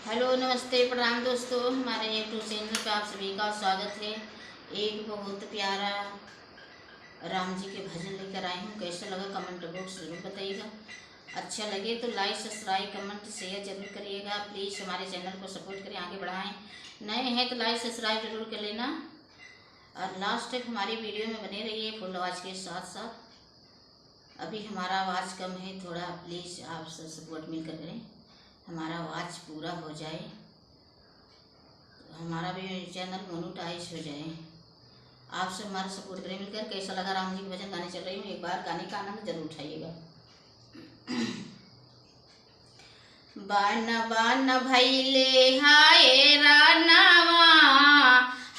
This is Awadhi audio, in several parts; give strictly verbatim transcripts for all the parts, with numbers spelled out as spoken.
हेलो, नमस्ते, प्रणाम दोस्तों, हमारे YouTube चैनल पे आप सभी का स्वागत है। एक बहुत प्यारा राम जी के भजन लेकर आई हूँ। कैसा लगा कमेंट बॉक्स जरूर बताइएगा। अच्छा लगे तो लाइक, सब्सक्राइब, कमेंट, शेयर जरूर करिएगा। प्लीज हमारे चैनल को सपोर्ट करें, आगे बढ़ाएं। नए हैं तो लाइक, सब्सक्राइब जरूर कर लेना और लास्ट तक हमारी वीडियो में बने रहिए फुल आवाज़ के साथ साथ। अभी हमारा आवाज़ कम है थोड़ा, प्लीज आप सब सपोर्ट मिलकर करें, हमारा आवाज़ पूरा हो जाए, हमारा भी चैनल मोनेटाइज हो जाए। आप सब हमारा सपोर्ट करें मिलकर। कैसा लगा राम जी के भजन गाने चल रही हूँ, एक बार गाने का आनंद जरूर उठाइएगा। बन बन भइले हाय रानवा,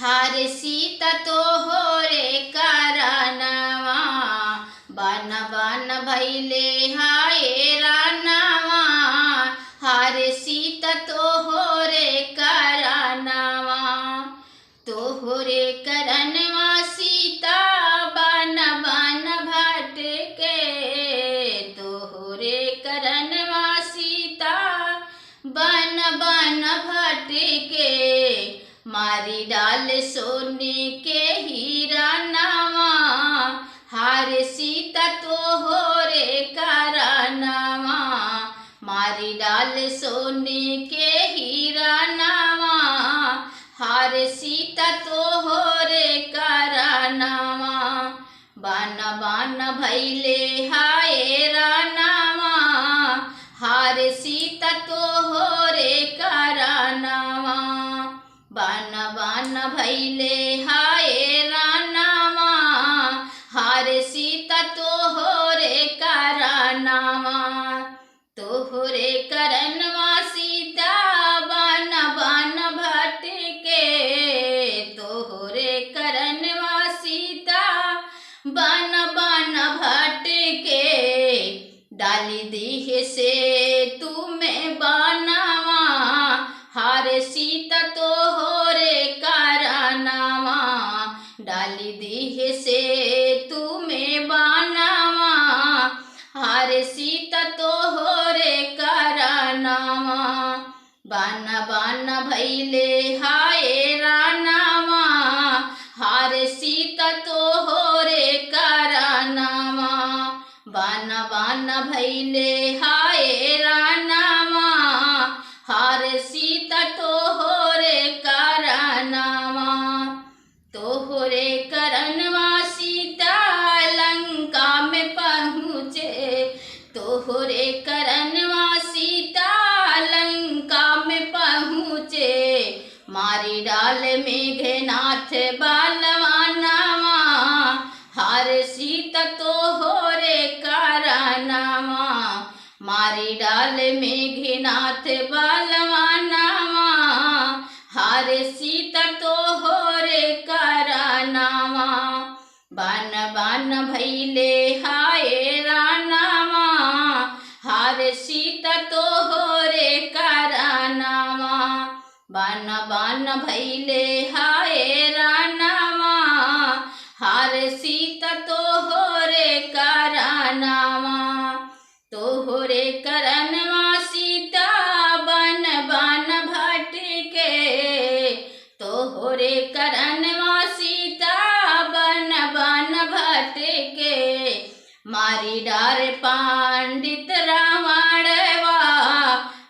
हार सीता तोहरे करनवा। बन बन भइले हाय रानवा, हार सीता तोहरे करनवा। तोहरे करनवा सीता बन बन भटके, तोहरे करनवा सीता बन बन भटके। मारी डाल सोने के हीरा नवा, हार सीता तोहरे करनवा। मारी डाल सोने के हीरा नवा, हार सीता तोहरे करनवा। बन बन भइले हाय रानवा, हार सीता तोहरे करनवा। बन बन भइले हाय रानवा, हार सीता तोहरे करनवा। तोहरे करनवा सीता बन बन भटके, तोहरे करनवा सीता बन बन भटके। डाली दीहे सेतु में बानवा, हार सीता तोहरे करनवा। डाली दीहे सेतु में बानवा, हार सीता तोहरे करनवा। बन बन भइले हाय रानवा, हार सीता तोहरे करनवा। बन बन भइले हाय रानवा, हार सीता तोहरे करनवा। तोहरे करनवा सीता लंका में पहुँचे, तोहरे करनवा सीता लंका में पहुँचे। मारी डाल मेघनाथ बलवानवा, हार सीता तोहरे करनवा। मारी डाल मेघनाथ बलवानवा, हार सीता तोहरे करनवा। बन बन भइले हाय रानवा, हार सीता तोहरे करनवा। बन बन भइले हाय रानवा, हार सीता तोहरे करनवा। तोहरे करनवा सीता बन बन भटके, तोहरे करनवा सीता बन बन भटके। मारी डार पंडित रावणवा,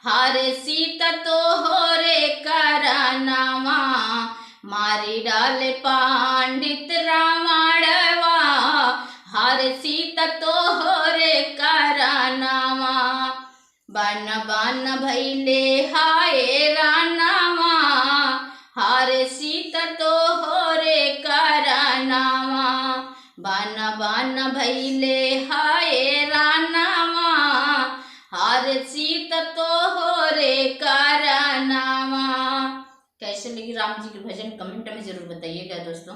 हार सीता तोहरे करनवा। मारी डाल पंडित रावणवा, हार सीता तोहरे करनवा। बन बन भइले हाय रानवा, हार सीता तोहरे करनवा। बन बन भइले हाय रानवा, हार सीता तोहरे करनवा। कैसे लगी राम जी के भजन, कमेंट में जरूर बताइएगा दोस्तों।